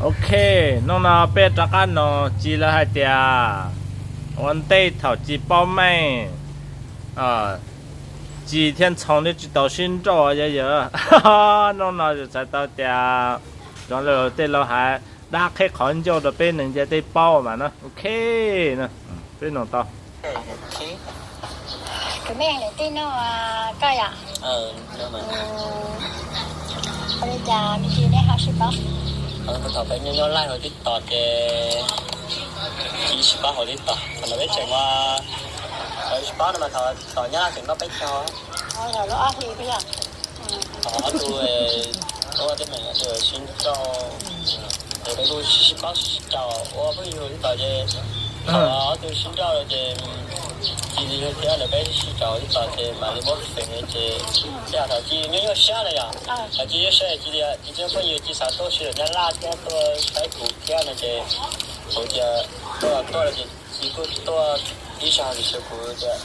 Ok, hnub no peb rov qab nug Ci lawv hais tias ua ntej thaum Ci paub meej, Ci thiab Ntxhoo neb tsis tau sib nrauj yog yog. Hnub no yus txhais tau tias cov laus tej laus hais dab qheb qhov ncauj rau peb neeg ntiaj teb paub mas na. Ok, peb nug tau. Kuv me niam tij no, koj yom? Ua li cas me ntsis neb ho sib paub? Thaum peb nyob nyob Laij hauv TikTok ces Ci sib paub hauv TikTok, thaum no peb tseem ua, thaum sib paub no mas thaum Nyab Laj tseem noj peb caug, thaum lub ob hlis yom. Thaum ob tug ua tej me nyuam sib nrauj, ces peb kuj sib paub sib caum ua phooj ywg TikTok ces thaum ob tug sib nrauj lawm ces Ci thiab lawv peb sib caum TikTok ces mam li muab fem ces, ces thaum Ci nyuaj nyuaj siab na yom, thaum Ci nyuaj siab ces Ci tias Ci tsis muaj phooj ywg, Ci xav tuaj sib lawm Nyab Laj thiab tuaj saib kuv thiab no ces kuv tias tuaj tuaj ces Ci kuj tuaj ib zaug ces kuv tias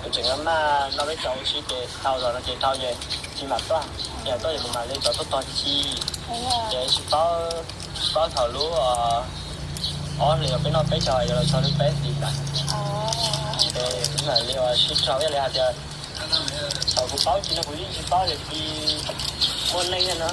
kuv tseem maj maj noj peb caug ua si ces tau zog no ces tau ces Ci mam tuaj, ces tuaj ces kuv mam li rov tuaj tos Ci. Ces tsis paub, tsis paub thaum lub ob hlis peb noj peb caug yuav los txog lub peb hlis ntawd ces mam li ua sib raug ib yam li hais tias thaum kuv paub Ci no kuv yeej tsis paub tias Ci muaj neej no.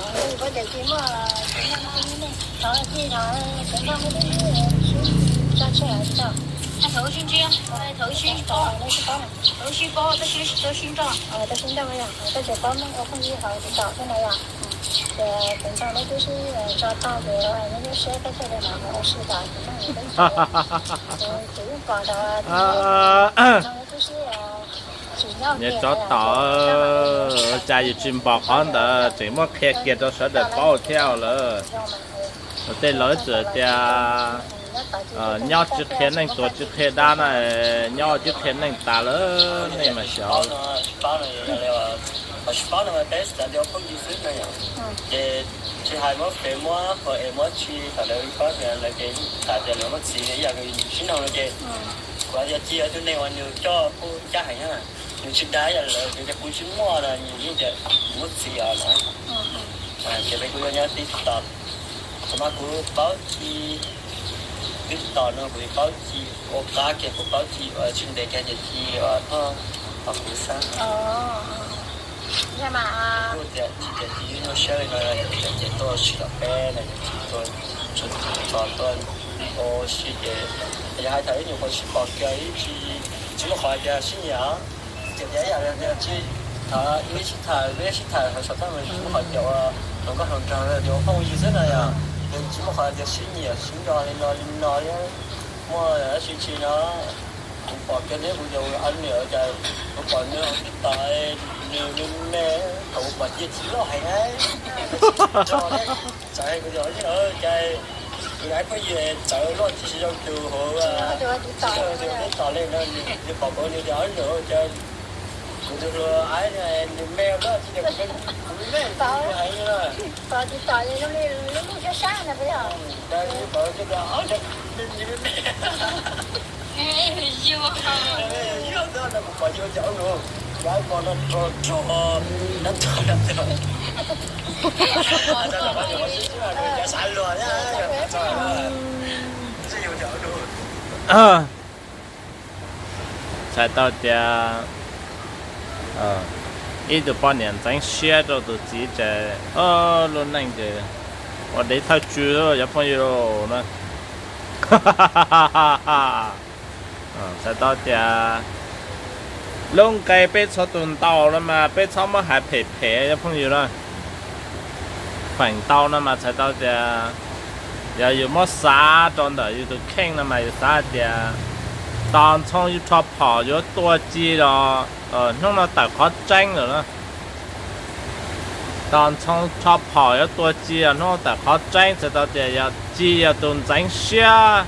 Nyob tsov tom, cas yus tsis npom qhov ntawd tseem muab qhia kiag rau sawv daws paub thiab lawm. Tej laus txawm tias nyob tsis qhia neej tuag tsis qhia dab na, nyob tsis qhia neej tas lawm nej mas xyov. Tsis paub no peb xav tias phooj ywg xwb no yom, ces tsis hais muab fem muab qhov es muab tsi thaum lawv paub tias lawv ces xav tias lawv muaj txiv ib yam li sib nraug no ces kuv hais tias Ci yog tus neeg uas nws coj kuj ncaj heev na, nws tsis dag ib yam li lawv, nws tias kuv tsis muaj no nws yeej tias kuv muaj txiv os na. Ces peb kuj yuav nyob TikTok, thaum mas kuv paub Ci, TikTok no kuv paub Ci ua qab kiag, kuv paub Ci ua tsis ntev kiag ces Ci ua toj kuv xab. Kuv tias tsis tias Ci nyuaj siab li no, ces tuaj sib tom peb no, Ci tuaj tso tuaj ua si ces yog hais tias ib nyuam qhuav sib pom kiag ib tsis, tsis muaj qhov hais tias sib nyiam. Ces tias ib yam li tias tsis, thaum ib sib tham, peb sib tham hauv saum toj mas tsis muaj qhov tias ua hluas nkauj hluas nraug tias ua phooj ywg xwb na yom, ces tsis muaj qhov tias sib nyiam sib nco li no li no thiab. Muaj dab tsi tsis no, kuv pom kiag neb kuv tias ua niam cas kuv pom nws hauv TikTok, nws me me, thaum kuv pom Ci tsis loj heev, txawm kuv tias cas kuv phooj ywg txawv luaj tsis zoo tus hauv TikTok li no, nws pom kuv nws tias cas kuv tus hluas aib nws me luaj tsis tias kuv me, kuv me heev li. Cas nws pom kuv tias cas nws me me, kuv pom Ci ua cas ua nus, kuv aib pom no rog rog, nab tog nab tog, cas xav luag thiab, txhais tau tias ib tug poj niam ntxeev siab rau tus txiv ces lub neej ces ua dev thawj tswv cov phooj ywg na. Txhais tau tias lub nqe peb txhua tus ntaus no mas peb txhob muab hais phem phem cov phooj ywg na. Feem ntau no mas txhais tau tias yog yus muab xav rau ntawm yus tus kheej no mas yus xav hais tias tos ntxhoo yus rho phom yuav tua Ci los hnub no tawm qhov tseeb lawm na. Tos ntxhoo rho phom yuav tua Ci los hnub no tawm qhov tseeb, txhais tau tias yog Ci yog tus ntxeev siab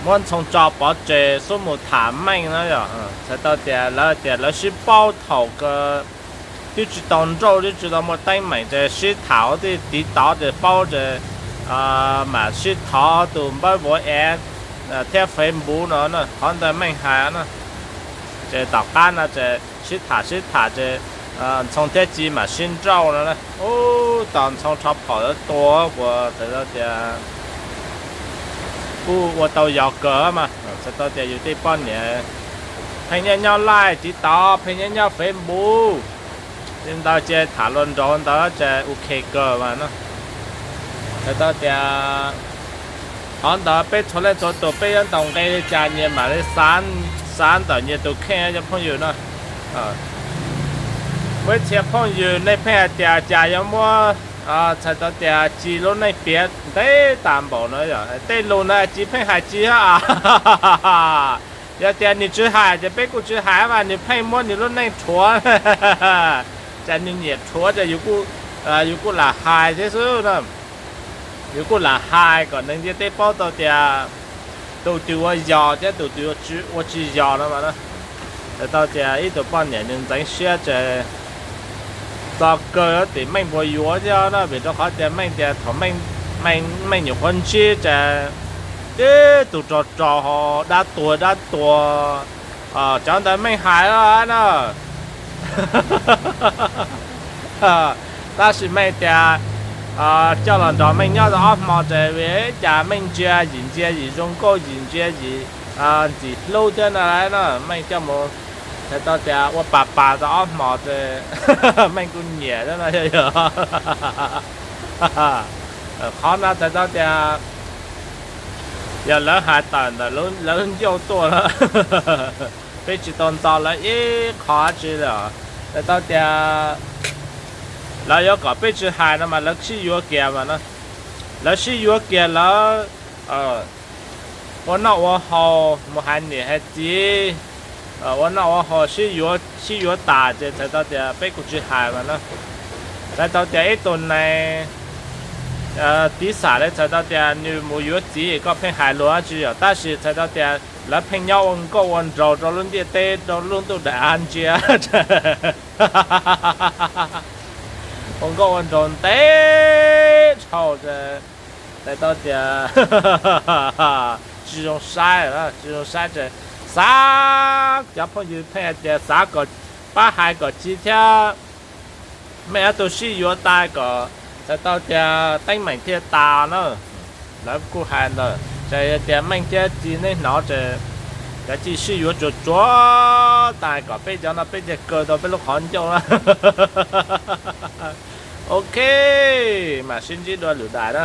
muab ntxhoo tso pov tseg xub mus tham meej na yom. Txhais tau tias lawv tias lawv sib paub thaum twb tsis tau nrauj twb tsis tau muaj teeb meem ces sib tham ua tej tiv tov ces paub ces mam sib thov tus npawb vauv ev thiab Facebook no na, qhov ntawd meej hais na. Ces tom qab no ces sib tham sib tham ces Ntxhoo thiab Ci mam sib nrauj no na. Ub, tos Ntxhoo rho phom tua kuas txhais tau tias kuj ua tau yos kawg mas txhais tau tias yus tej poj niam pheej nyob nyob Line TikTok, pheej nyob nyob Facebook, li ntawd ces tham luag nraug ntawd ces ok kawg mas no. Txhais tau tias qhov ntawd peb txhua leej txhua tus peb yuav ntaus nqi li cas nyias mam li xav ntawm nyias tus kheej cov phooj ywg no. Muaj ib txhia phooj ywg nej pheej hais tias cas yuav muab txhais tau tias Ci lub neej piav ntev tas npaum no yom. Tej lus no Ci pheej hais Ci thiab. Yog tias nws tsis hais ces peb kuj tsis hais mas nws pheej muab nws lub neej rhuav. Cas nws nyiam rhuav ces yus kuj lam hais thiab xwb na. Yus kuj lam hais kom neeg ntiaj teb paub tau tias tus twg ua yog thiab tus twg ua tsis yog no mas. Txhais tau tias ib tug poj niam nws ntxeev siab ces txog kawg tim Meej puas yuav thiab no, vim rau qhov tias Meej tias thaum Meej nyuam qhuav ntsib ces tib tug rog rog ho dab tuag dab tuag, cov ntawd Meej hais na. Tab sis Meej tias coj los nrog Meej nyob tau ob hmo ces vim cas Meej ntsia yim ntsia yim zoo nkauj yim ntsia yim ntxim hlub thiab no na, Meej coj mus txhais tau tias ua pas pas tau ob hmo ces Meej kuj nyiam thiab no yog. Qhov no txhais tau tias yog lawv hais tawm ntawm lawv ncauj tuaj na, peb tsis tau ntxo lawv ib qho dab tsi li os. Txhais tau tias lawv yuav kom peb tsis hais no mas lawv sib yuav kiag mas no. Lawv sib yuav kiag lawv ua noj ua haus mus hais niam hais txiv, ua noj ua haus sib yuav tas ces txhais tau tias peb kuj tsis hais mas no. Txhais tau tias ib tug neeg tiv xam li txhais tau tias nws mus yuav txiv koj pheej hais lus dab tsi yom, tab sis txhais tau tias lawv pheej nyob ua nkauj ua nraug rau lub ntiaj teb rau lub ntuj daim av ntsia ua nkauj ua nraug ntev dhau ces txhais tau tias tsis zoo saib, tsis zoo saib ces xav, cov phooj ywg pheej hais tias xav kom pab hais kom Ci thiab Meej ob tug sib yuav tas kom txhais tau tias teeb meem thiaj tas na. Lawv kuj hais ntawd ces yog tias Meej thiab Ci neb hnov ces cov Ci sib yuav tsuag tsuag tas kom peb cov no peb thiaj kaw tau peb lub qhov ncauj na. Ok, mam sib ntsib dua lwm daim na.